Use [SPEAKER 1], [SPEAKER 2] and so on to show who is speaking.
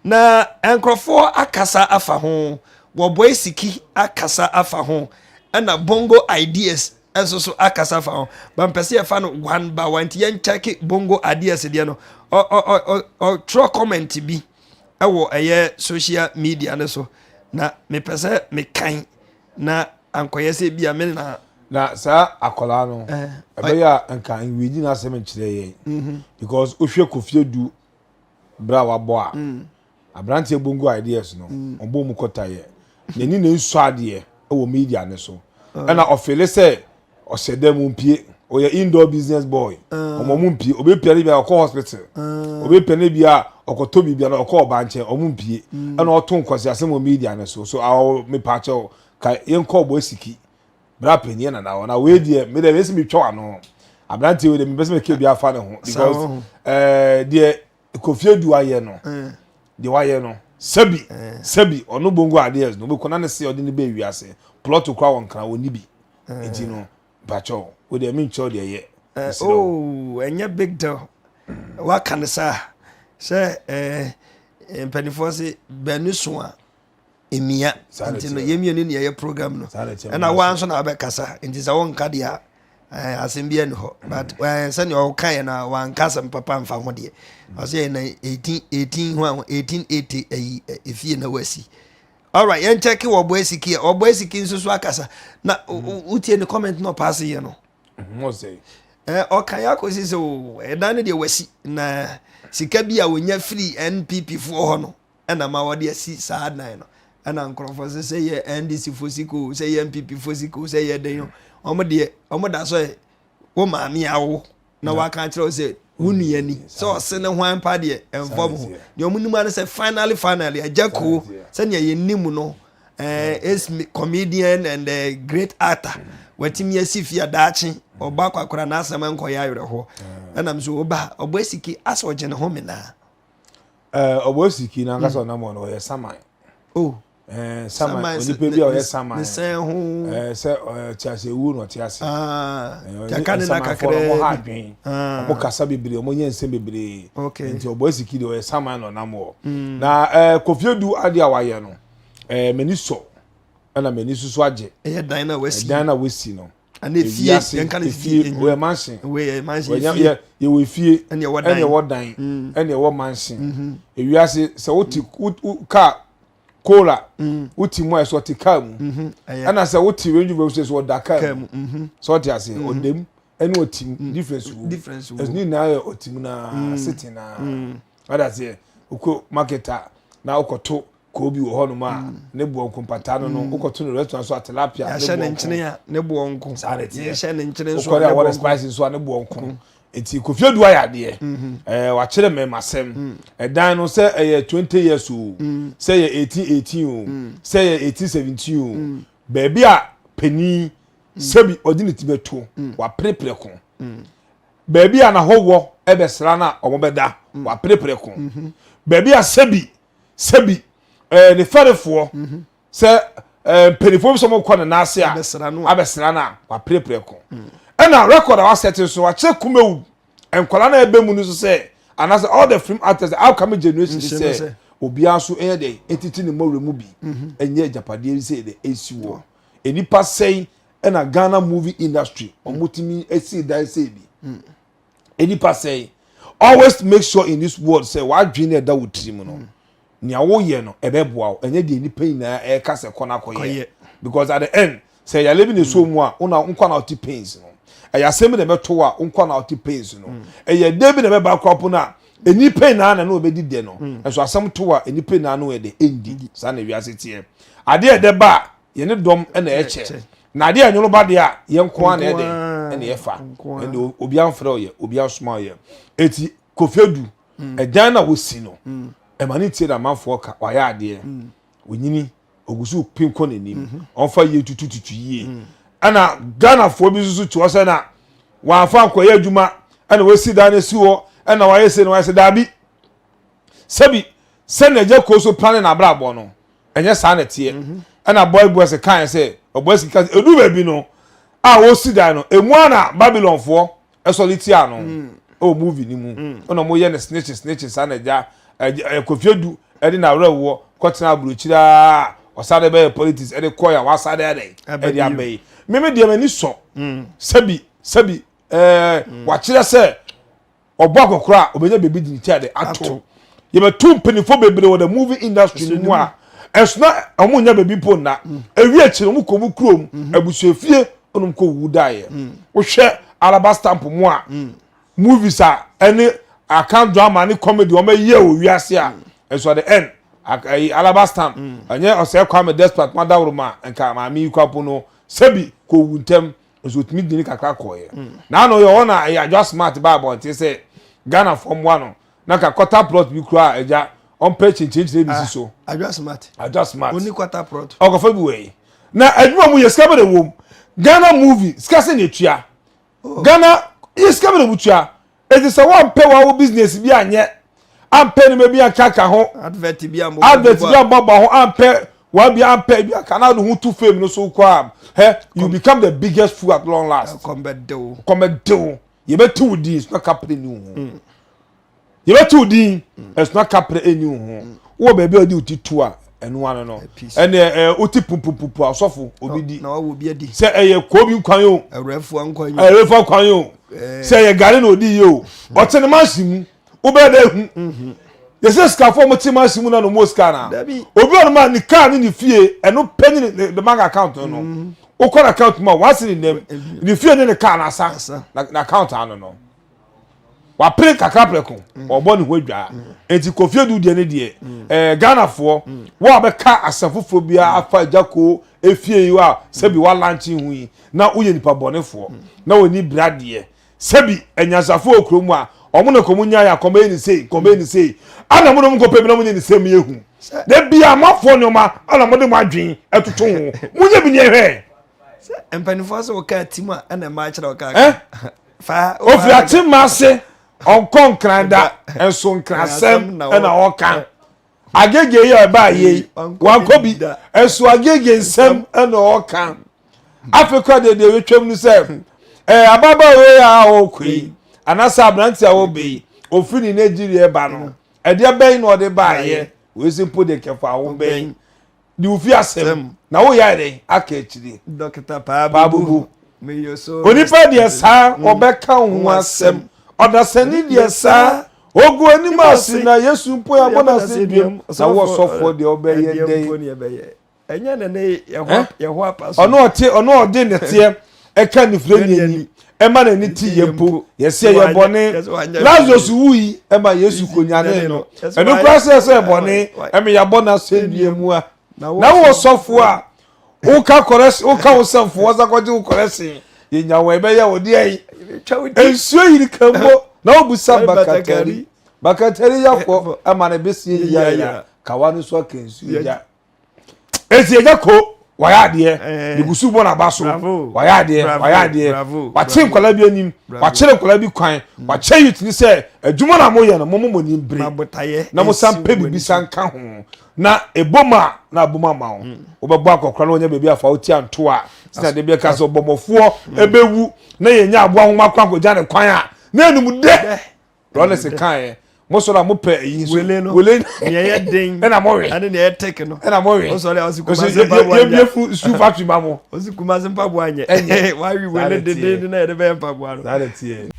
[SPEAKER 1] Na nkurɔfoɔ akasa afa ho, wɔbɔe siki akasa afa ho, ɛna Bongo Ideas nso so akasa afa ho. Ba mpɛ sɛ yɛfa no one by one, nti yɛnkyɛke Bongo Ideas deɛ no. Ɔtwerɛ comment bi ɛwɔ ɛyɛ social media no so, na mepɛ sɛ mekan na ankɔyɛ sɛ bi a me na.
[SPEAKER 2] Na saa akwadaa no, ɛbɛyɛ a nka nwidi n'asɛm nkyerɛ yɛn, because wohwɛ Kofi Adu berɛ a wabɔ a, aberanteɛ Bongo Ideas no, ɔbɔ mu kɔtayɛ n'ani na nsɔ adeɛ wɔ media ne so, ɛna ɔfele sɛ ɔhyɛ dɛ mu mpie, ɔyɛ indoor business boy. Ɔmo mu mpie, obi pia ne bi a ɔkɔ hospital, obi pia ne bi a ɔkɔtɔ biribi a ɔkɔ ɔba nkyɛn, ɔmo mpie, ɛna ɔto nkwasi asɛm wɔ media ne so. So awɔ mepaakyɛw ka yɛn kɔ ɔbɔ esiki bra panyin nana hɔ na wei deɛ, mi deɛ esi mi twɛ ano aberanteɛ wei deɛ, mi bɛ sɛ mi ke bi afa ne ho, because deɛ Kofi Adu ayɛ no, deɛ wayɛ no, sɛbi sɛbi, ɔno Bongo Ideas no, obi kɔ na ne se ɔde ne bɛ wiase plot kora wɔ Nkran wɔ ni bi, nti no mpakyɛw o deɛ, mi nkyɛw deɛ yɛ.
[SPEAKER 1] Oh, ɛnyɛ big deal. Waka ne saa sɛ mpanimfoɔ se bɛni so a emia, nti no yɛn mmienu ni ɛyɛ program no, ɛna wa nso na abɛkasa, nti sɛ wɔnka deɛ a, asɛm bi ɛni hɔ. But sɛnea ɔka yɛ no, wanka asɛm papa nfa ho deɛ. Ɔsɛ yɛ na 18 18 ho a 1880 ɛyi efie na wasi. Alright, yɛn kyɛke wɔ ɔbɔ esiki. Ɔbɔ esiki nso so akasa na wotie ne comment na ɔpaase yɛ no. Ɔka yɛ akɔsi sɛ o ɛdan no deɛ wasi na sika bi a wonya firi NPP foɔ hɔ no ɛna ma wɔde asi saa dan no. Ɛna nkurɔfoɔ sɛ yɛ NDC foɔ sika o, sɛ yɛ NPP foɔ sika o, sɛ yɛ den o, wɔn deɛ wɔn da so yɛ wo maame awo na waka kyerɛ wo sɛ wo nua ni sɛ ɔse ne hwan pa deɛ ɛnfɔm ho deɛ. Ɔmo nim ano sɛ finally finally Agya Koo, sɛnea yɛnim no, is comedian and a great actor, watumi asi fie daakye ɔba kwakora n'asɛm nkɔyɛ awerɛhoɔ. Ɛnam so ɔba ɔbɔ esiki asɛ ɔgye ne ho menaa.
[SPEAKER 2] Ɔbɔ esiki n'ankasa ɔnam hɔ no, ɔyɛ saman.
[SPEAKER 1] Oh.
[SPEAKER 2] Saman, onipa bi a ɔyɛ saman.
[SPEAKER 1] Ne sɛn ho.
[SPEAKER 2] Sɛ ɔte ase ewu na ɔte ase.
[SPEAKER 1] Yaka ne na kakra.
[SPEAKER 2] Ɔmo ha adwen, ɔmo kasa bebree, ɔmo nyɛ nsɛm bebree. Nti ɔbɔ esiki deɛ, ɔyɛ saman na ɔnam hɔ. Na Kofi Adu adeɛ a wayɛ no, m'ani sɔ ɛna m'ani soso agye.
[SPEAKER 1] Ɛyɛ dan na wasi.
[SPEAKER 2] Dan na wasi no.
[SPEAKER 1] Ana efie, yɛn ka ne
[SPEAKER 2] fie, wɔyɛ mansion.
[SPEAKER 1] Wɔyɛ mansion, efie.
[SPEAKER 2] Yɛwɔ efie.
[SPEAKER 1] Ɛna ɛwɔ dan.
[SPEAKER 2] Ɛna ɛwɔ dan, ɛna ɛwɔ mansion. Ewiase sɛ wote kaa Corolla, wote mu a, ɛsɛ ɔte kaa mu, ɛna sɛ wote Range Rover sɛ ɔda kaa mu sɛ ɔte ase ɔdam ɛne ɔte mu, difference wo
[SPEAKER 1] difference wo.
[SPEAKER 2] Ɛso ne nyinaa yɛ ɔte mu naa sitting naa ɔda seɛ. Wokɔ market a na wokɔto koobi wɔ hɔnom a, ne boɔ nko mpata no, wokɔto no restaurant so a, tilapia.
[SPEAKER 1] Yɛahyɛ ne nkyene a, ne boɔ nko.
[SPEAKER 2] Saa na ɛteɛ.
[SPEAKER 1] Yɛhyɛ ne nkyene nso
[SPEAKER 2] a,
[SPEAKER 1] ne boɔ
[SPEAKER 2] nko spice nso a, ne boɔ nko. Nti Kofi Adu ayɛ adeɛ, wakyerɛ mɛma sɛm. Ɛdan no, sɛ ɛyɛ 20 years o, sɛ ɛyɛ 1818 o, sɛ ɛyɛ 1817 o, beebi a panin sɛbi ɔde ne ti bɛto, waperepere ko. Beebi a n'ahɔhoɔ ɛbɛsra na ɔmo bɛda, waperepere ko. Beebi a sɛbi sɛbi ne fɛrefoɔ sɛ mpanimfoɔ bi sɛ ɔmo kɔ ne nan ase a
[SPEAKER 1] abɛsra no a,
[SPEAKER 2] abɛsra no a, waperepere ko. Ɛna record a wasɛte so wakyerɛ Kumawood nkwadaa na ɛbɛ mu no so sɛ, anaasɛ all the film actors, the upcoming generation, sɛ obiara nso ɛyɛ dɛ etiti ne mmɔwerɛ mu bi ɛnyɛ agyapadeɛ bi sɛ ɛdɛ esi wɔ nipa sɛn. Ɛna Ghana movie industry, ɔmo tumi esi dan sɛ bi nipa sɛn. Always make sure in this world sɛ wadwene na ɛda wɔ tirim no, nea woyɛ no ɛbɛboa wo, ɛnyɛ deɛ nipa nyinaa ɛɛka sɛ kɔ n'akɔyɛ, because at the end, sɛ yàrá bi na eso mu a, wona nkɔ na ɔte pains no, ɛyɛ asɛm bi na ɛbɛto a, nkɔ na ɔte pains no, ɛyɛ den bi na ɛbɛba akɔ no a, nipa nyinaa na ɔbɛdi dɛ no. Ɛso asɛm to a, nipa nyinaa no yɛ de ɛndi. Saa na ewiase teɛ. Adeɛ ɛdɛ ba a, yɛne dɔm ɛna ɛkyɛ, na adeɛ ɛnwono ba deɛ a, yɛn nko ara na ɛdɛ ɛna ɛfa. Ɛna obi anfrɛ ɔyɛ, obi asoma ɔyɛ. Eti Kofi Adu, ɛdan na wosi no, ɛma ne tie na amanfoɔ ka wayɛ adeɛ. Onyini ogu so pin kɔ n'anim, ɔnfa yie tutututu yie. Ɛna Ghanafoɔ bi nso so te hɔ sɛ na wɔafa nkɔyɛ adwuma ɛna wɔasi dan no si hɔ, ɛna wɔayɛ se na wɔayɛ sɛ daabi. Sɛbi sɛnea Agya Koo so plane n'abrabɔ no, ɛnyɛ saa na ɛteɛ. Ɛna boy boys kan sɛ ɔbɔ sika edu baabi no a wɔsi dan no emu ana Babylonfoɔ ɛsɔre tia no ɛwɔ movie ni mu, ɛna wɔn yɛ no snitch snitch. Saa na ɛgya ɛ Kofi Adu. ɛde n'awerɛhoɔ kɔtena aburokyire a ɔsan de bɛyɛ politics ɛde kɔɛ a wasa de ɛdɛ ɛde aba yi. Meme deɛ m'ani sɔ mm. sɛbi sɛbi ɛɛ mm. wakyerɛ sɛ ɔbɔ akɔkora a ɔbɛnya baabi de ne ti ade ato. Yɛbɛto mpanimfoɔ bebree wɔ the movie industry no mu a ɛso na wɔn nya baabi mpo nna. Mm. Ewi akyi no wɔn kɔ wɔn kurom mm-hmm. abusuafie ɛna wɔn kɔ wuwu daeɛ. Mm. Wohwɛ alaba stamp mu a mm. movies a ɛne akan drama ne comedy wɔn ayɛ wɔ wiase a ɛso at the end ɛyi alaba stamp ɛnyɛ ɔsɛ Kwame Despite mo adaworo ma nka maame yi kwapo no sɛbi kɔ wu ntɛm. Nso otumi di ne kakra kɔɔeɛ. Na ano yɛ hɔ na ɛyɛ Adwoa Smart baa abɔnten sɛ Ghanafoɔ mmoa no na nka quarter plot bi koraa agya ɔmpɛ kyenkyerenkyerɛ bi si so.
[SPEAKER 1] Ah, Adwoa Smart.
[SPEAKER 2] Adwoa Smart.
[SPEAKER 1] Oni quarter plot.
[SPEAKER 2] Ɔkɔfa bi wɔ yi. Na adwuma mu yɛ sika bɛ na ɛwɔ mu. Ghana movie sika sɛ na etua. Oh. Ghana yɛ sika bɛ na wɔtua. Eti sɛ wɔmpɛ wɔn business bi anyɛ, ampɛ nneɛma bi ankaka ho,
[SPEAKER 1] advert bi
[SPEAKER 2] ambɔ advert bi ambɔbɔ ho, ampɛ wɔn bi ampɛ bi aka na ho to fame no so kɔ a, hɛ you become the biggest fool at long last.
[SPEAKER 1] Kɔmbɛdew.
[SPEAKER 2] Kɔmbɛdew. Yɛbɛte wo din so na kapere ni wo ho. Mm. Yɛbɛte wo din ɛso na kapere ni wo ho. Wowɔ baabi a wɔde wo ti to a ɛno ano no ɛnna ɛɛ wote pupupupu asɔfo obi di
[SPEAKER 1] na wawo bi adi
[SPEAKER 2] sɛ ɛyɛ koobi nkwan o
[SPEAKER 1] awurafoɔ nkwan
[SPEAKER 2] o awurafoɔ nkwan o sɛ ɛyɛ gari na odi yie o ɔte ne mansi mu wobɛyɛ dɛ ehu mhm. yɛsɛ sikafoɔ mo te mansi mu na na ɔmo sika na obi wɔ no ma ne kaa ne ne fie ɛno pɛ ne ne bank account no mhm. wokɔ na account mu a wasi ne nam ne fie ne ne kaa na asa na account ano no. Wapere kakra prɛko, ɔbɔ ne ho adwaa. Enti Kofi Adu deɛ ne deɛ, ɛɛ Ghanafoɔ, wo a bɛka asɛm foforɔ biara afa Agya Koo efie yi a sɛbi walankye ho yi, na woyɛ nipa bɔnefoɔ, na w'ani bere adeɛ. Sɛbi anyansafoɔ wɔ kurom a, wɔn na kɔm nyaeɛ a kɔm bɛyɛ ne sei, kɔm bɛyɛ ne sei. Ana mo na mo nkɔpɛ bi na mo nyɛ ne sei mo yɛ hu. Da biara moafoɔ nneɛma ana mode mo adwene ɛtoto ho. Monyɛ bi ne ɛhwɛ.
[SPEAKER 1] Sɛ mpanimfoɔ sɛ wɔka tim a ɛna mmaa kyerɛ wɔka aka.
[SPEAKER 2] Ofiri akyemma ase ɔnkɔ nkran da nso nkrasɛm na ɔka. Agege yi a ɛbaa yie yi wankɔ bi nso agege nsɛm na ɔka. Afei kora deɛ deɛ ɛtwam no sɛ ɛɛ ababaawa yi a ɔrekɔ yi anaasɛ aberante a ɔreba yi ofiri ne Nigeria ba no ɛdeɛ bɛn na ɔde baayɛ wei si mpo de kɛfo awo bɛn. de wo fi asɛm na woyɛ ayɛ dɛn aka akyiri.
[SPEAKER 1] Dɔkta Paabubu.
[SPEAKER 2] Onipa deɛ saa mm. ɔbɛka wo ho asɛm ɔdasani deɛ saa ogu anim ase na Yesu mpo yɛ abɔ n'ase duam na wo ɔsɔfoɔ deɛ ɔbɛyɛ
[SPEAKER 1] dɛn. Ɛnyɛ ne ne yɛho apa so.
[SPEAKER 2] Ɔno ɔte ɔno ɔde nɛteɛ ɛka nifire ni ani ɛma n'ani ti yɛ mpo yɛsɛ yɛ bɔne Lazarus wui ɛma Yesu konyane no ɛno kura sɛ sɛ bɔne ɛma yɛabɔ n'asɛnnua mu a na wɔ sɔfo a woka kɔrɛs woka wo sɛmfo wɔsa kɔgye wo kɔrɛse yɛnya wɔn ɛbɛyɛ wo deɛ yi nsuo yiri kambo na wobusa bakatari bakatari yakɔ ɛma no bɛsie yiyayira kawa no so aka nsuo gya Eti agya ko wayɛ adeɛ eh. ne gusu bɔ n'aba so wayɛ adeɛ wayɛ adeɛ wakye nkwadaa bi anim wakyerɛ nkwadaa bi kwan mm. wakyɛ youth ni sɛ adwuma na moyɛ no mo mo mo ni bere na mo san pɛ biribi san ka ho na ebom a na abom ama wo mm. wobɛbɔ akɔkora na wɔnyɛ baabi afa wo ti anto a sɛ de bi ka sɛ ɔbɔmmɔfoɔ mm. ɛbɛwu na yɛnya aboa nwoma kwan kɔgya ne kwan a na enum dɛ Lawrence kaeɛ mo sɔrɔ a mo pɛ eyi nso
[SPEAKER 1] wele no wele nea ɛyɛ den
[SPEAKER 2] ɛna mo we
[SPEAKER 1] ɛne nea ɛyɛ tɛk no
[SPEAKER 2] ɛna mo we
[SPEAKER 1] o sɔrɔ a ɔsi kumase mpaboa nyɛ
[SPEAKER 2] yɛ fu su factory ma mo
[SPEAKER 1] ɔsi kumase mpaboa nyɛ ɛnyɛ wawi wele dendenden na yɛde bɛyɛ mpaboa no.
[SPEAKER 2] Saa na teɛ.